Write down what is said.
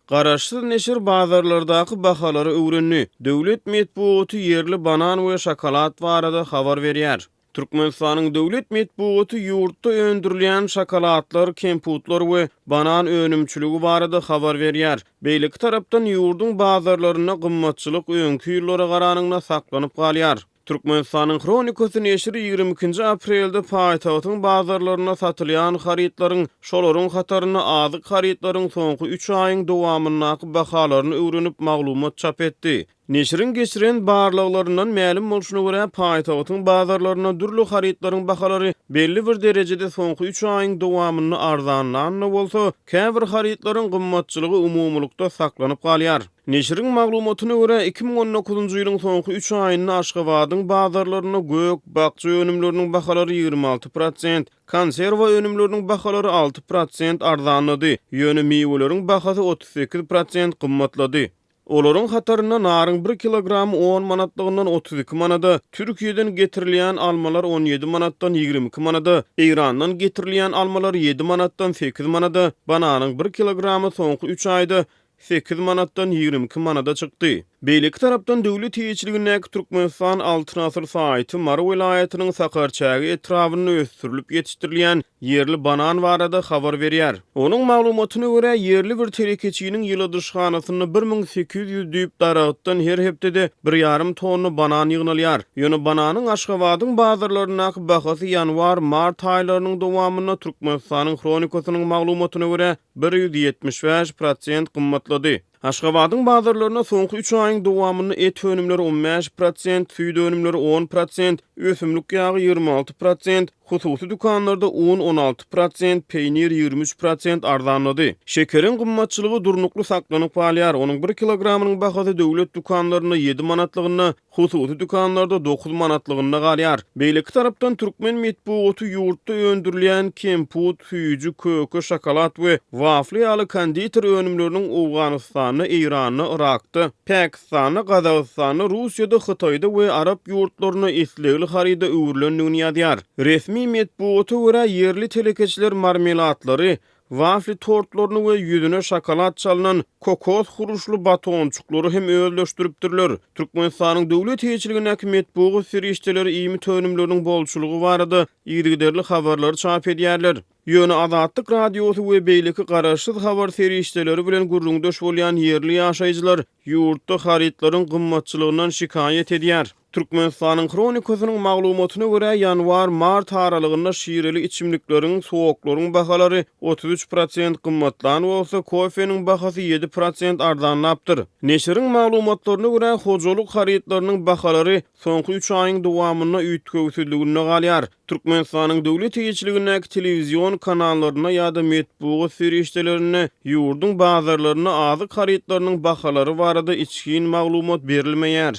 Garaşsyz neşir bazarlardaky bahalary öwrendi. Döwlet metbugaty ýerli banan we şokolad barada habar berýär. Türkmenistanyň döwlet metbugaty ýurtda öndürilýän şokoladlar, kemputlar we banan önümçiligi barada habar berýär. Beýleki tarapdan, ýurduň bazarlarynda gymmatçylyk öňki ýyllara garanyňda saklanyp galýar. Türkmenistanyň Hronikasy neşiri 22-nji aprelde paýtagtyň bazarlarynda satylýan harytlaryň, şolaryň hatarynda azyk harytlaryň soňky üç aýyň dowamyndaky bahalaryny öwrenip maglumat çap etdi. Neşiriň geçiren barlaglaryndan mälim bolşuna görä, paýtagtyň bazarlarynda dürli harytlaryň bahalary belli bir derejede soňky üç aýyň dowamynda arzanlan-da bolsa, käbir harytlaryň gymmatçylygy umumylykda saklanyp galýar. Neşiriň maglumatyna görä, 2019-njy ýylyň soňky üç aýynda Aşgabadyň bazarlarynda gök, bakja önümleriniň bahalary 26 prosent, konserwa önümleriniň bahalary 6 prosent arzanlady, ýöne miweleriň bahasy 38 prosent gymmatlady. Olaryň hatarynda naryň bir kilogramy on manatlygyndan 32 manada, Türkiýeden getirilýän almalar 17 manatdan 22 manada, Eýrandan getirilýän almalar 7 manatdan 8 manada, bananyň bir kilogramy soňky üç aýda 8 manatdan 22 manada çykdy. Beýleki tarapdan, döwlet eýeçiligindäki Türkmenistan Altyn asyr saýty Mary welaýatynyň Sakarçäge etrabynda ösdürilip ýetişdirilýän ýerli banan barada habar berýär. Onuň maglumatyna görä, ýerli bir telekeçiniň ýyladyşhanasynda 1800 düýp daragtdan her hepdede bir ýarym tonna banan ýygnalýar. Ýöne bananyň Aşgabadyň bazarlaryndaky bahasy ýanwar-mart aýlarynyň dowamynda Türkmenistanyň Hronikasynyň maglumatyna görä, 175 prosent gymmatlady. Aşgabadyň bazarlarynda soňky üç aýyň dowamynda et önümleri 15 prosent, süýt önümleri 10 prosent, ösümlik ýagy 26 prosent, hususy dükanlarda un 16 prosent, peýnir 23 prosent arzanlady. Şekeriň gymmatçylygy durnukly saklanyp galýar, onuň bir kilogramynyň bahasy döwlet dükanlarynda 7 manatlygynda, hususy dükanlarda 9 manatlygynda galýar. Beýleki tarapdan, türkmen metbugaty ýurtda öndürilýän kemput, süýji, köke, şokolad we wafli ýaly konditer önümleriniň Owganystanda, Eýranda, Yrakda, Pakistanda, Gazagystanda, Russiýada, Hytaýda we arap ýurtlarynda islegli haryda öwrülendigini ýazýar. Resmi metbugata görä, ýerli telekeçiler marmeladlary, Wafli tortlaryny we ýüzüne şokolad çalnan kokos huruşly batonçyklary hem özleşdiripdirler. Türkmenistanyň döwlet eýeçiligindäki metbugat serişdeleri iýmit önümleriniň bolçulygy barada yzygiderli habarlary çap edýärler. Ýöne Azatlyk Radiosy we beýleki garaşsyz habar serişdeleri bilen gürrüňdeş bolýan ýerli ýaşaýjylar ýurtda harytlaryň gymmatçylygyndan şikaýat edýär. Türkmenistanyň Hronikasynyň maglumatyna görä, ýanwar-mart aralygynda şireli içimlikleriň, soklaryň bahalary 33 prosent gymmatlan bolsa, kofeniň bahasy 7 prosent arzanlapdyr. Neşiriň maglumatlaryna görä, hojalyk harytlarynyň bahalary soňky üç aýyň dowamynda üýtgewsizliginde galýar. Türkmenistanyň döwlet eýeçiligindäki telewizion kanallarynda ýa-da metbugat serişdelerinde ýurduň bazarlarynda azyk harytlarynyň bahalary barada içgin maglumat berilmeýär.